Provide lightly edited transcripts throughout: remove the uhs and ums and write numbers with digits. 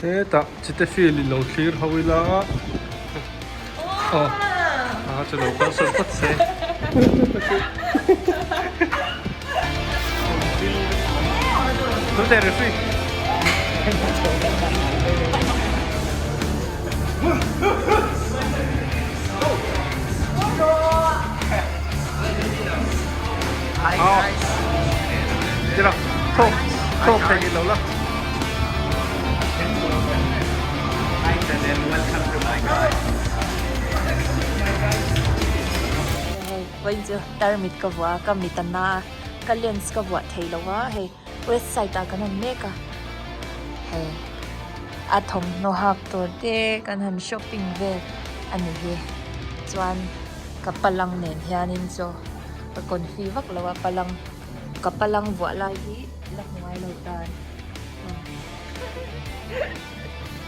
Hetah chite field in lo thlir ho ila aw a chu lo kal sawn phawt se. Tute referee. Aw tira thawk thawk thei lo la. Hei vawiin chu tarmit ka vuah a ka mit a na a ka lens ka vuah thei lo a hei west side ah kan awm mek a hei a thawmhnaw hak tur te kan han shopping vel a ni hi chuan ka palang nen hianin chaw ka confi vak lo a palang ka palang vuah lai hi la hmu ngai lo tan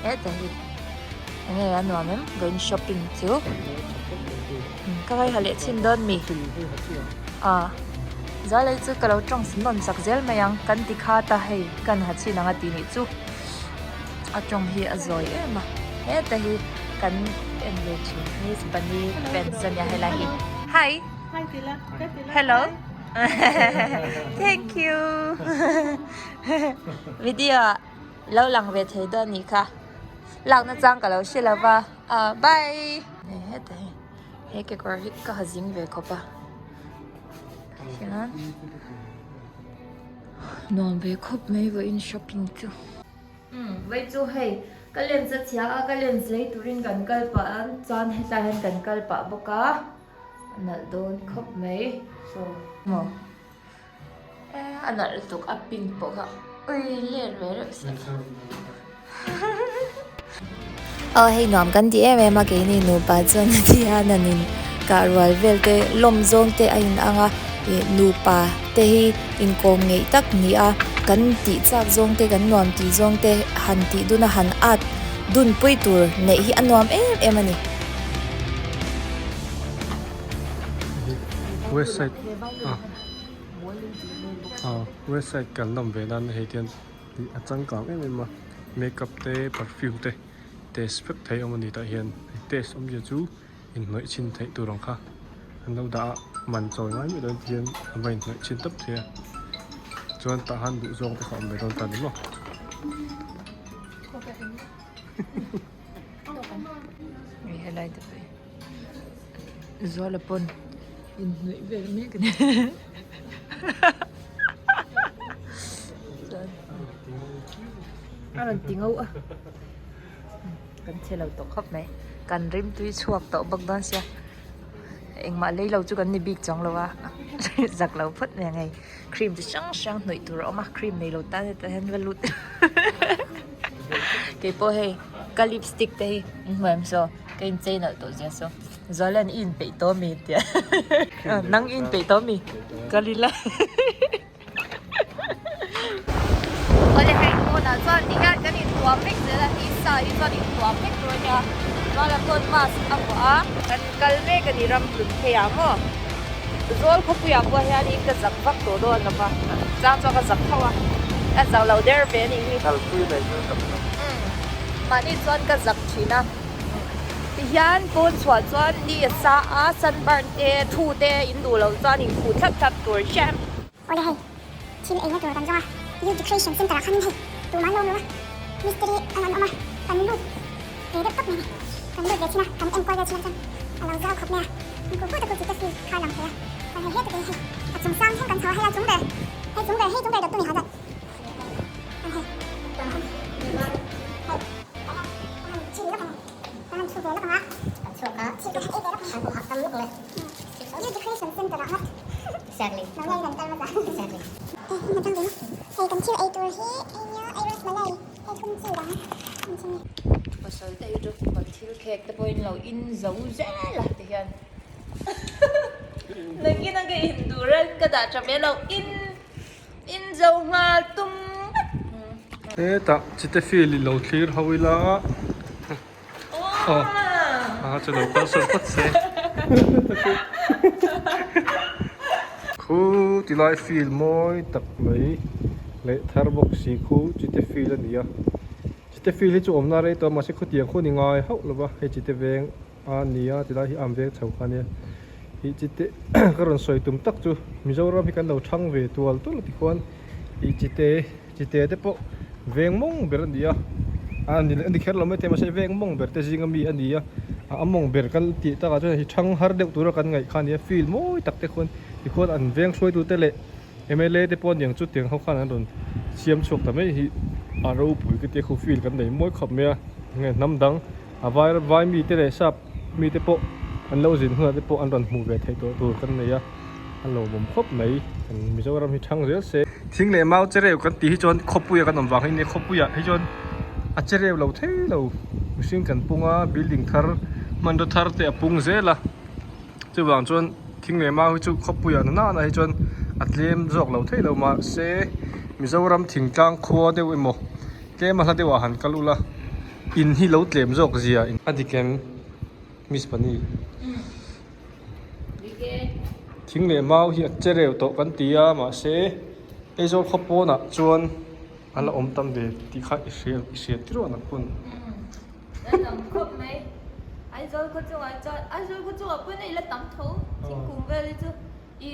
heta hi enge a nuam em vawiin shopping chu ka vai ha leh chhin dawn mi ah zalei chu ka lo tawng nawn sak zel mai ang kan ti khat a hei kan ha chhin ang a tih nih chu a tawng hi a zawi em a heta hi kan en ve thin miss bunny pants ania helai hi hi hello. Thank you video ah lo lang ve thei dawn nih kha lakna chang ka lo hre lo va ah bye heta hi he kekawr hi ka ha zing ve khawp a hian nuam ve khawp mai vawiin shopping chu umm vawi chu hei ka lens a chhia a ka lens lei turin kan kal pah a chuan hetlai hian kan kal pah bawk a. A nalh dawn khawp mai so maw a nalh lutuk a pink pawh kha ui let ve reuh sia aw hei nuam kan ti em em a keini nupa chuan a ti a nan in kah rual vel te lawm zawng te a in ang a ih nupa te hi inkawm ngeih tak ni a kan tih chak zawng te kan nuam tih zawng te han tih dun a han at dun pui tur neih hi a nuam em em a ni. West side ah ah west side kan lam ve nan hei tian ih a changkang em em a makeup te perfume te test vek thei a awm a ni tah hian test awmzia chu inhnawih chhin theih tur ang kha an lo dah a man chawi ngai miah dawn hian a va inhnawih chhin tawp thei a chuan tah han duh zawng te kha a awm ve dawn ta ni maw. Hei helai te pawh hi Zuala pawn inhnawih vel mek a ni chuan a rawn ti ngauh a kan che lo tawh khawp mai kan rim tui chhuak tawh bawk dawn sia engmah lei lo chu kan ni bik chuang lo a zak lo phawt mai ang hei cream chi hrang hrang hnawih tur a awm a cream nei lo tan hetah hian va lut keipawh hei ka lipstick te hi in hmu em saw ka inchei nalh tawh zia saw Zuala'n i inpeih tawh ami tia nang i inpeih tawh ami kal ila Awle hei pawnah chuan ti hian kan intuam vek zel a tisa hi chuan intuam vek tur a nia Zuala pawn mask a vuah a kan kal mek a ni ram hlun phei ah maw Zawl khawpuiah pawh hianin ka zak vak tawh dawn lo va, chang chuan ka zak tho a, ka zak lo der ve a nih hi. Kalpui mai chu zak lo. Umm, mahni chuan ka zak thin a. Tihian pawn chhuah chuan ni a sa a, sunburn te, thu te in duh loh chuan in khuh thlap thlap tur hrem. Awle hei, thil eina tur kan zawng a, Youth Recreation Centre ah khanin hei tumah an lo awm lo a, mistiri an an awm a, kan lut ve deuh tawp mai ni, kan lut ve chin a, kan enkual vel chin ah chuan a lo zau khawp mai a, kan khuh khuh ta chu chite field kha a lang thei a, chuan hei heta te hi hei a chung sang thleng kan chho a, hei a chung ber, hei chung ber, hei chung ber dawt tu ni ha zat, chuan hei tah hian hei tah hian ka han chil lawk ang, ka han chhu ve lawk ang a, kan chhuak a, thil ka han ei ve lawk ang, kan khuh tam lawk mai. Youth Recreation Centre ah ngawt Exactly. Lo ngei kan kal hmasa. Exactly. Eh, hmun atang ve maw? Hei kan thil ei tur hi ei nia, ei rasmalai, hei thum chi dang an chhung e. Pasal te hi chu kan thil khek te pawhin lo in zo zel a ti hian nakin a ka in duh reng ka dah tha ve lo in in zo nghal tum ngawt. Hetah chite field in lo thlir ho ila. Aw a chu lo kal sawn phawt se khu ti lai field mawi tak mai leh thar bawk si khu chite field a ni a. Chite field hi chu awmna rei tawh a mahse khawtiang khu ni ngai hauh lova hei chite veng a ni a tilai hi am veng chho kha ania ih chite ka rawn sawi tum tak chu Mizoram hi kan lo thang ve tual tual a tikhuan ih chite chite te pawh veng mawng ber a ni a a ni a ni kher lo maithei mahse veng mawng ber te zinga mi a ni a a mawng ber kan tih takah chuan hi thang har deuh tura kan ngaih kha a ni a field mawi tak te khuan tikhuan an veng hruaitu te leh mla te pawh aniang chu tiang ho khan an rawn siam chhuak ta mai hi a ropui ka tia khu field kan nei mawi khawp mai a enge hnam dang a vai vai mi te leh sap mi te pawh an lo zin hunah te pawh an rawn hmuh ve theih tawh tur kan nei a a lawmawm khawp mai kan Mizoram hi thang zel se. Thing leh mau chereu kan tih hi chuan khawpuia kan awm vang hi nia khawpuiah hi chuan a chereu lo thei lo mihring kan pung a building thar hmanraw thar te a pung zel a. Chuvang chuan thing leh mau hi chu khawpuiah na nana hi chuan a tlem zawk lo theih lo mahse Mizoram thingtlang khua deuh emaw tlem a hla deuhah han kal ula in hi lo tlem zawk zia a dik em Miss Pani? Thing leh mau hi a che reu tawh kan ti a mahse Aizawl khaw pawnah chuan a la awm tam ve tih kha i hria i hria tirh ang pawn. Lallam khawp mai. Aizawl khaw chungah chuan Aizawl khaw chungah pawhin a ila tam tho thingkung vel hi chu i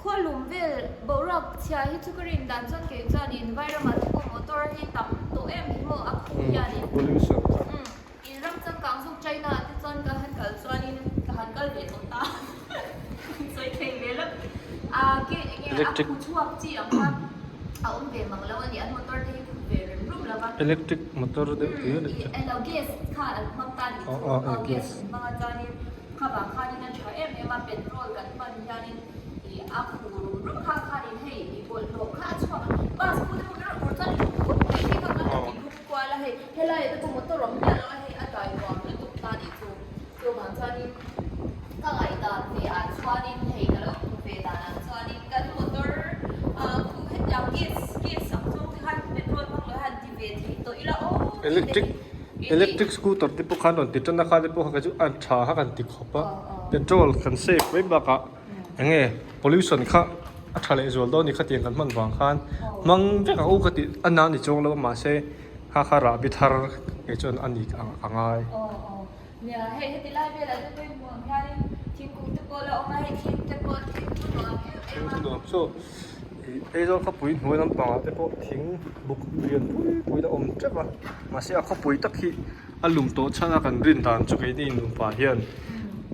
khualum vel boruak chhia hi chu ka rin dan chuan kei chuanin vairamah te pawh motor hi tam tawh em hi maw a khu hianin Pollution kha. In ram changkang zawk China ah te chuan ka han kal chuanin ka han kal ve tawh ta sawi thei ve lo a ke enge a khu chhuak chi ang kha a awm ve mang lo a ni an motor te hi khu ve rem rum lo va. Electric motor deuh tih a ni chu. Elo gas kha an hmang ta ni chu aw gas an hmang a chuanin kha vang khanin a tha em em a petrol kan hman hianin ih a khu rum rum kha khanin hei ih bawlhhlawh kha a chhuak a bus khu te pawh kher a ur chuan khawp mai hi kha khan a ti lum kual a hei helaiah te pawh motor awm miah lo a hei a dai nuam lutuk ta nih chu chuvang chuanin ka ngaihdan ve ah chuanin hei ka lo hmu ve danah chuanin kan motor ah khu hetiang gas gas ang zawng te khan petrol hmang lo hian ti ve thei tawh ila aw Electric electric scooter te pawh khan rawn ti tan a kha te pawh kha chu a tha kha kan ti khawp a petrol kan save mai bakah enge pollution kha a tha leh zual dawn a ni khatiang kan hman vang khan hmang vek ang u ka tih a na ni chuang lo a mahse kha kha rahbi thar kei chuan a ni a ngai. Aw aw nia hei heti lai velah te pawh hmuh ang hianin thingkung te pawh la awm a hei thing te pawh thing thu nuam em em a. Thing thu nuam chu ih Aizawl khawpui hnuai lampangah te pawh thing buk lian pui pui la awm teuh a mahse a khawpui tak hi A lum tawh chhan a kan rin dan chu keini nupa hian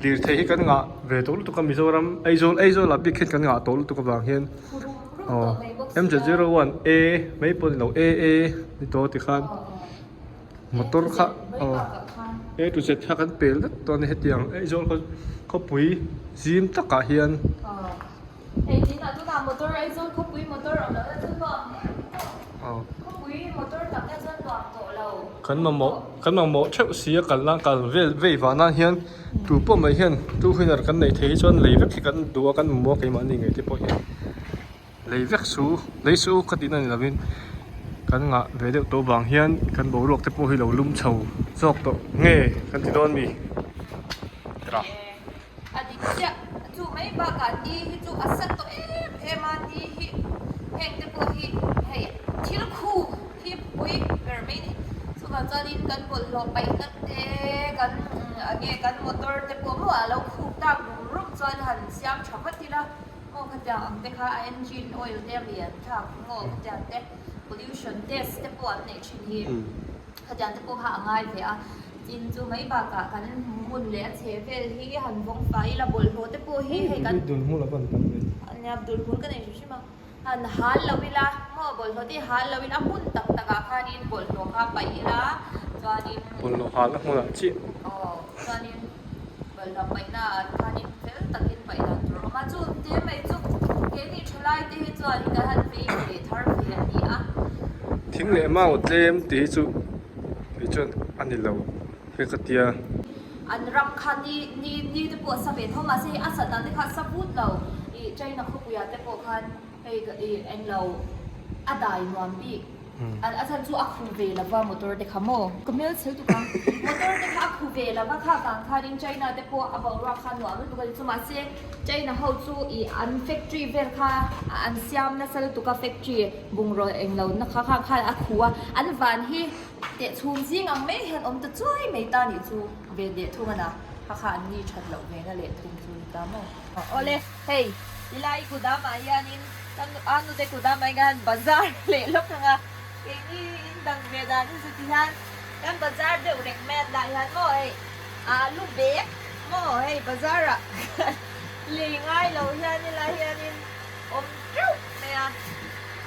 lirthei hi kan ngah ve tawh lutuk a Mizoram Aizawl Aizawl ah bik hian kan ngah tawh lutuk avang hian aw M001 A mai pawh ni lo A A ni tawh tikhan motor kha aw A to Z kha kan pel vek tawh a ni hetiang Aizawl khawpui zim takah hian. Hei tinah tunah motor Aizawl khawpui motor awm lohna chu nuam tawh khawpui motor tamna chuan nuam tawh lo. Kan mamawh kan mamawh theuh si a kalna kal vel vei vah nan hian tu pawh mai hian two wheeler kan neih theih hi chuan lei vek hi kan duh a kan mamawh a keimahni ngei te pawh hian lei vek su lei su ka tihna ni lovin kan ngah ve deuh tawh vang hian kan boruak te pawh hi lo lum chho zawk tawh nge kan ti dawn mi tira. A dik chiah. Chu mai bakah ni hi chu a sat tawh em em a, ni hi heng te pawh hi hei thil khu hi pui ber mai ni. Chuvang chuanin kan bawlhhlawh paihna te kan enge kan motor te pawh maw a lo khuk tak rum rum chuan han siam tha vat ila maw khatiang ang te kha a engine oil te a lian thlak maw khatiang te pollution test te pawh an neih thin hi khatiang te pawh kha a ngai ve a. Tin chu mai bakah kan hmun leh a chhe vel hi han vawng fai ila bawlhhlawh te pawh hi hei kan Dulhmul a van tam ve. Nia dulhmul ka nei hrim hrim a. Han hal lo ila maw bawlhhlawh te hi hal lo ila a hmun tak takah khanin bawlhhlawh kha paih ila chuanin Bawlhhlawh halna hmunah chiah. Aw chuanin bawlhhlawh paihna ah khanin fel takin paih dan tur a awm a chu te mai chu keini thalai te hi chuan kan han vei ve thar ve a ni a. Thing leh mau tlem tih hi chu. Kei chuan a ni lo he ka tia. An ram kha ni ni ni te pawh a sa ve tho mahse hei a sa dan te kha a sa vut lo ih China khawpuiah te pawh khan hei ih englo a dai nuam bik a a chhan chu a khu ve lova motor te kha maw ka hmel chhe lutuk ang motor te kha a khu ve lova kha vang khanin China te pawh a boruak kha nuam lutuk a ni chu mahse China ho chu ih an factory vel kha an siam nasa lutuk a factory. Bungraw englo na kha kha khan a khu a, an van hi Teh chhum zing ang mai hian awm ta chuai mai ta nih chu ve leh thung a na kha kha an ni that loh ve na leh thung chu ni ta maw. Awle hei tilai kudam ah hianin kan a nute kudam ah hian bazar leh lawk ang a keini in dang ve dan hi chu ti hian kan bazar deuh reng mai a tah hian maw hei alu bag maw hei bazar ah lei ngai lo hian helai hianin awm teuh mai a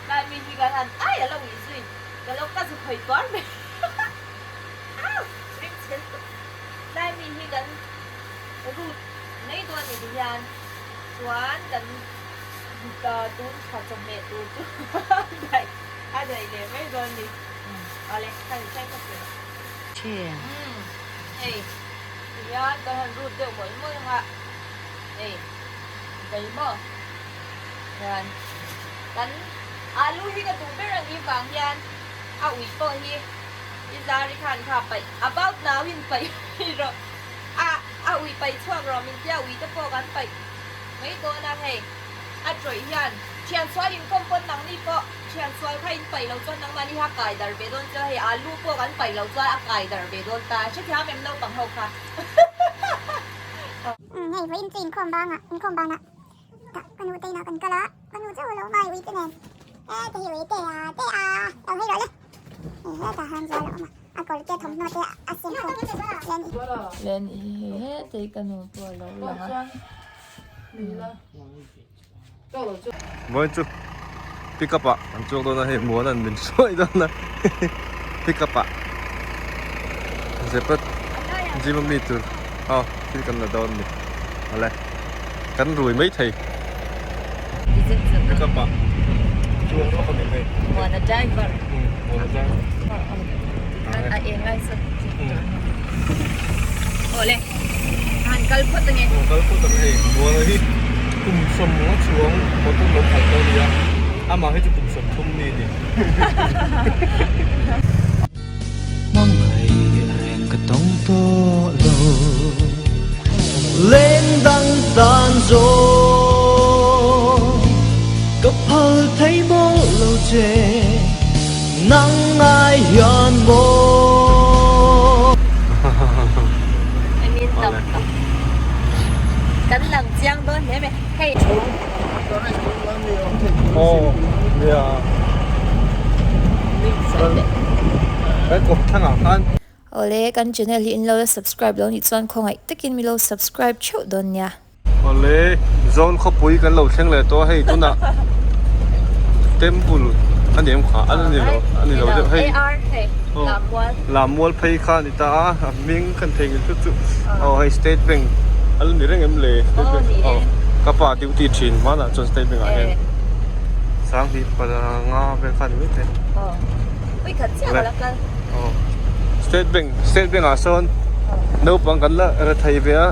tlai mi hi kan han ai a lo inzui. Ka lo ka zu khawih tuar mai Au! Ring chhel tawh. Tlai mi hi kan root mai dawn ni ti hian chuan kan tun tha chawhmeh tur chu daih a daih leh mai dawn ni. Awle kha ni thleng ka hria. Thin. Umm hei ti hian kan han root deuh mawlh mawlh ang a hei kei maw hian kan Alu hi ka duh ber ang i vang hian a ui pawh hi i zari khan kha paih about now in paih rawh a a ui paih chhuak rawh min tia ui te pawh kan paih mai dawn a hei a tawih hian thian sual inkhawm pawn nangni pawh thian sual kha in paih lo chuan nangmahni kha kai dar ve dawn chuan hei alu pawh kan paih lo chuan a kai dar ve dawn ta hrethiam em naupang ho kha. Umm hei vawiin chu inkhawm bangah inkhawm banah Tah ka nu te inah kan kal a, ka nu chauh a lo mai ui te nen e te hi ui te a te a lo hei rawh le e hetah han zual a awm a, a kawr te thawmhnaw te a siam khawm len i. Len i hei hetah hi ka nu pawh a lo lang a. Vawiin chu pick up ah an chuak dawn a hei muan an min hruai dawn a pick up ah zepet gym a mi tur aw thil kan la dawn a ni awle kan rui mai thei pick up ah chuang rawk a ni hei muan a driver muan a driver a eng lai sawn Awle, han kal phawt ange. Aw kal phawt ange hei, Muana hi kum sawmnga chuang motor lo khalh tawh ania, amah hi chu kum 30 mi a ni. Hmangaih reng ka tawng tawh lo, leng dang tan zawng ka phal thei mawlh lo che. Nang ngai hian maw. I mean tam tak kan lang chiang dawn hle mai hei. Aw nia kan kawp thlangah khan. Awle kan channel hi in lo la subscribe lo nih chuan khawngaih takin mi lo subscribe theuh dawn nia. Awle, Zawn khawpui kan lo thleng leh tawh a hei tunah temple a ni em kha a ni lo a ni lo deuh hei Lammual phei kha a ni ta a a hming kan thei ngil tlut chu aw hei state bank a la ni reng em le state bank aw ka pa duty thin hmanah chuan state bank ah hian sanghnih panga vel kha a ni mai thei aw state bank state bank ah sawn naupang kan la rethei ve a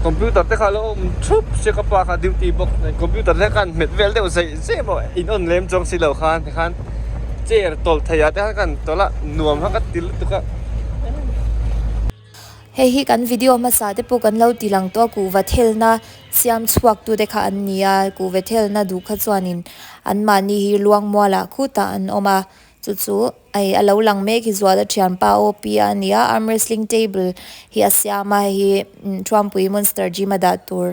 computer te kha a lo awm thup sia ka pa kha duty bawk computer te khan hmet vel deuh zeih zeih maw in on lem chuang si lo khan tikhan chair tawlh thei ah te khan ka han tawlh a nuam kha ka ti lutuk a. Hei hi kan video hmasa te pawh kan lo ti lang tawh a kuhva thelna siam chhuak tu te kha an ni a kuhva thelna duh kha chuanin anmahni hi luangmualah khutah an awm a. Chu chu hei a lo lang mek hi Zuala thianpa OP a ni a, arm wrestling table hi a siam a, hei hi Thuampui Monster Gym a dah tur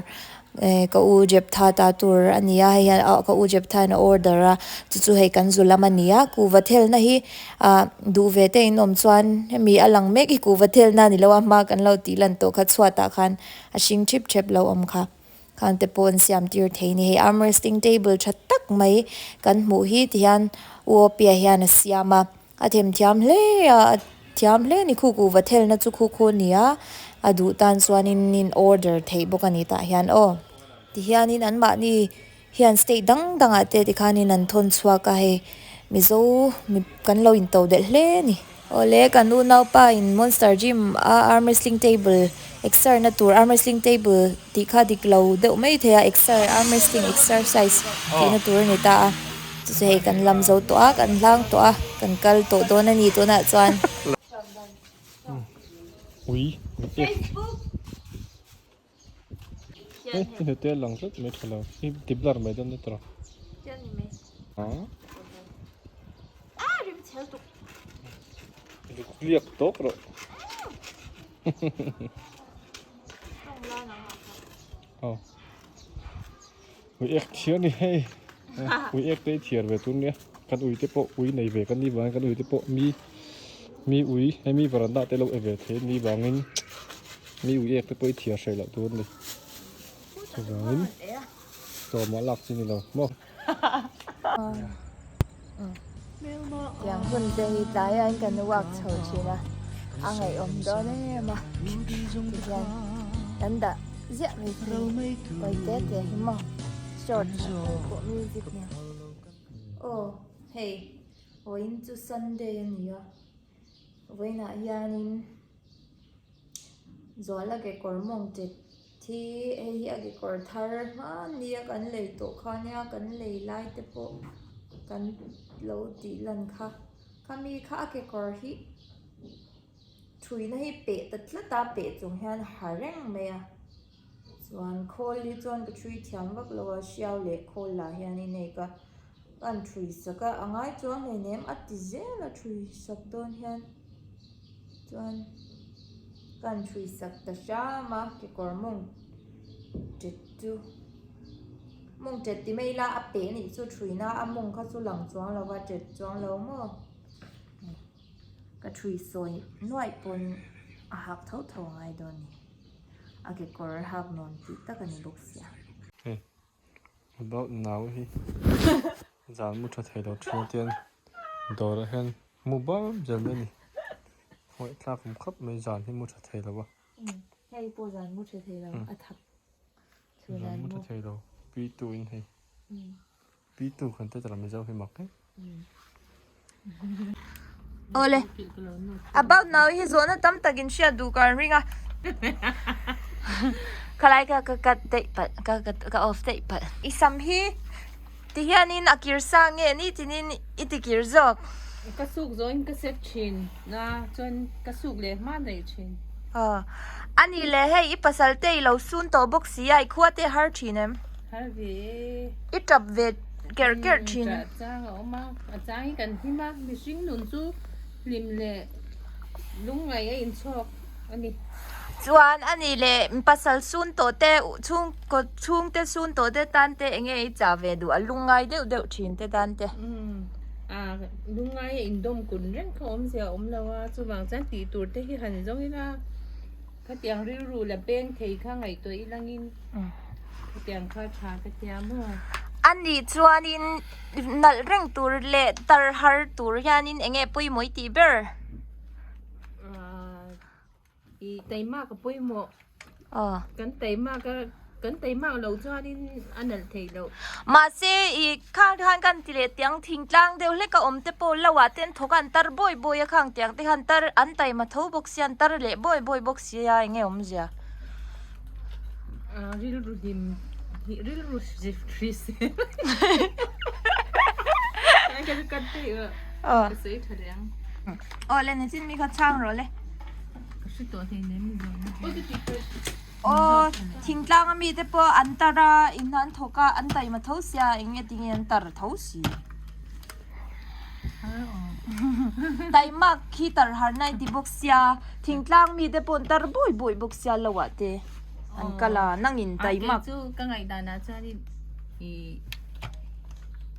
eh ka u Jeptha ta tur a ni a, hei hian ah ka u Jeptha in a order a, chu chu hei kan zu lam a ni a, kuhva thelna hi ah duh ve te in awm chuan hemi a lang mek hi kuhva thelna a ni lo a, hma kan lo tih lan tawh kha chhuatah khan a hring thip thep lo awm kha. Khan te pawh an siam tir thei ni hei arm wrestling table tha tak mai kan hmuh hi ti hian U Opia hian a siam a a themthiam hle a a thiam hle a ni khu kuhva thelna chu khu khu a ni a a duh tan chuanin in order theih bawk a ni tah hian aw ti hianin anmahni hian state dang dangah te tikhanin an thawn chhuak a hei Mizo mi kan lo in to delh hle a ni. Awle kan unaupa in Monster Gym a arm wrestling table exer na tur arm wrestling table tih kha dik lo deuh mai thei a exer arm wrestling exercise tih na tur a ni ta a chu chu hei kan lam zo tawh a kan hlang tawh a kan kal tawh dawn a ni tunah chuan. Ui ui ek. Eh i hnute a lang tlat mai tha lo i ti blur mai dawn ni tawh. Zuk liak tawp rawh. Aw. Ui ek thiar ni hei. Ui ek te i thiar ve tur nia. Kan ui te pawh ui nei ve kan ni vangin kan ui te pawh mi mi ui hemi veranda te lo e ve thei ni vangin mi ui ek te pawh i thiar hreh loh tur a ni. Chuvangin tlawmah lak chi ni lo maw. Tiang hun te hi tlaiah in kan walk chho thin a, a ngaihawm dawn em a, tihian kan dah ziah mai thei pawi te te hi maw short ah te pawh music nen. Aw hei vawiin chu Sunday a ni a, vawiinah hianin. Zuala kekawr mawng tet hi hei hi a kekawr thar hmanni a kan lei tawh kha nia kan lei lai te pawh kan lo tih lan kha khami kha a kekawr hi thuina hi peh ta tlat a peh chung hian a ha reng mai a chuan khawl hi chuan ka thui thiam vak lo a hriau leh khawl lah hianin hei ka an thui sak a a ngai chuang hleinem a ti zel a thui sak dawn hian. Chuan kan hrui sak ta hram a kekawr mawng ṭet chu mawng ṭet ti mai ila a peh anih chu ṭhuina a mawng kha chu lang chuang lo va ṭet chuang lo maw ka ṭhui sawi nuaih pawn a hak tho tho a ngai dawn a ni a kekawr hak nuam tih tak a ni bawk sia. About nau hi zan mu tha thei lo thin a tian dawrah hian mu bam zel mai a ni hawih thlak awm khawp mai zan hi mu tha thei lo a. Hei pawh zan mu tha thei lo a thak zan mu tha thei lo pi tu in hei pi tu kan te tara mizo hi mak e. Awle about nau hi zawhna tam takin hriat duh ka an ring a khalai kha ka cut daih palh ka ka off daih palh i sam hi ti hianin a kir sa nge ni tinin i ti kir zawk. Ka suk zawhin ka set thin a chuan ka suk leh hma daih thin. Aw ani leh hei i pasal te i lo sun tawh bawk si a i khua te a har thin em? Har ve e. I tap ve kerh kerh thin. Tah chang a awm a, a chang hi kan hlim a, mihring nun chu hlim leh lungngaih a inchhawk a ni. Chuan a nih leh pasal sun tawh te chhung kawt chhung te sun tawh te tan te eng nge i chah ve duh a lungngai deuh deuh thin te tan te. Umm a lungngai a indawm kun reng kha awmzia a awm lo a, chuvang chuan tih tur te hi han zawng ila. Khatiang rilru la peng thei kha ngaihtuah ilangin khatiang kha tha ka tia maw? A nih chuanin nalh reng tur leh tar har tur hianin eng nge pawimawh i tih ber? I taimak a pawimawh. Kan taimak a Kan teimak lo chuanin a nalh theih loh. Mahse i khang khan kan ti leh tiang thingtlang deuh hlek a awm te pawh lo ah ten thawk an tar bawi bawi a khang tiang te khan tar an taima tho bawk sia an tar leh bawi bawi bawk sia eng nge awmzia. Rilru hlim rilru hrisel ka tih ka sawi tha leh ang. Aw le nichin mi kha chhang rawh le. Ka hre tawh hleinem mi zawhna. Aw, thingtlang a mite pawh an tar a, in an thawk a, an taima tho sia, eng nge tinge an tar tho si. Taimak hi tar har na inti bawk sia, thingtlang mite pawh an tar bawi bawi bawk sia lo ah te an kal a, nangin taimak. Kei chu ka ngaihdan ah chuan i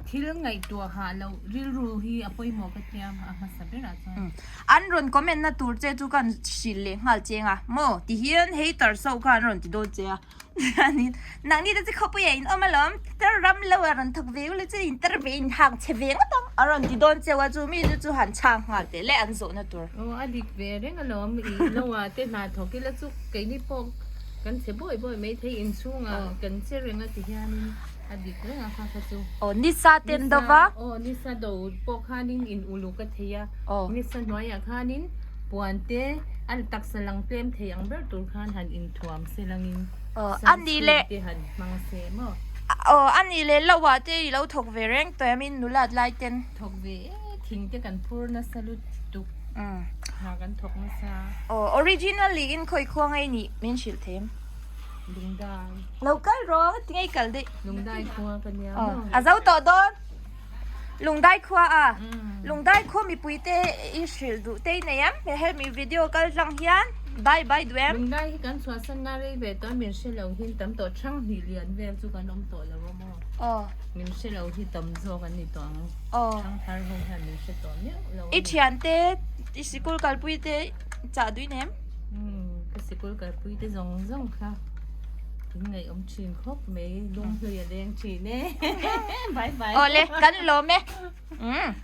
thil ngaihtuah hah loh rilru hi a pawimawh ka tia a hmasa berah chuan. An rawn comment na tur che chu kan hrilh leh nghal cheng a, maw tihian hater so kha an rawn ti dawn che a, chuanin nangni te chu khawpuiah in awm alawm, tar ram lo a rawn thawk ve ula chu in tar ve in hang chhe ve ngawt ang a rawn ti dawn cheu a, chu mi chu chu han chhang nghal teh leh an zawhna tur. Aw a dik ve reng alawm, i lo ah te hna thawk ila chu keini pawh kan chhe bawi bawi mai thei inchhungah kan che reng a ti hianin. A dik reng a kha kha chu. Aw nisa ten do va. Aw nisa do pawh khanin in uluk a thei a. Aw. Nisa hnuaiah khanin puan te a taksa lang tlem thei ang ber tur khan han inthuam se langin. Aw a nih leh. Sunscreen te han hmang se maw. Aw a nih leh lo ah te i lo thawk ve reng tawh em in nulat lai ten. Thawk ve e thing te kan phur nasa lutuk. Hna kan thawk nasa. Aw originally in khawi khuang ei nih min hrilh thei em. Lungdai. Lo kal rawh ti ngei kal daih. Lungdai khua ka nia maw. A zo tawh dawn. Lungdai khua a. Lungdai khua mipui te i hrilh duh te i nei em? Hemi video kal tlang hian bye bye duh em? Lungdai hi kan chhuahsan na rei ve tawh a, min hre lo hi tam tawh thang hnih lian vel chu kan awm tawh lo a maw? Aw. Min hre lo hi tam zawk an ni tawh ang. Aw. Thang thar ho hian min hre tawh miauh lo a I ni. thian te, i sikul kalpui te chah duh i nei em? Umm ka sikul kalpui te zawng zawng kha in ngaihawm thin khawp mai, lung hlui a leng thin e. Bye bye. Awle, kan lawm e. Umm.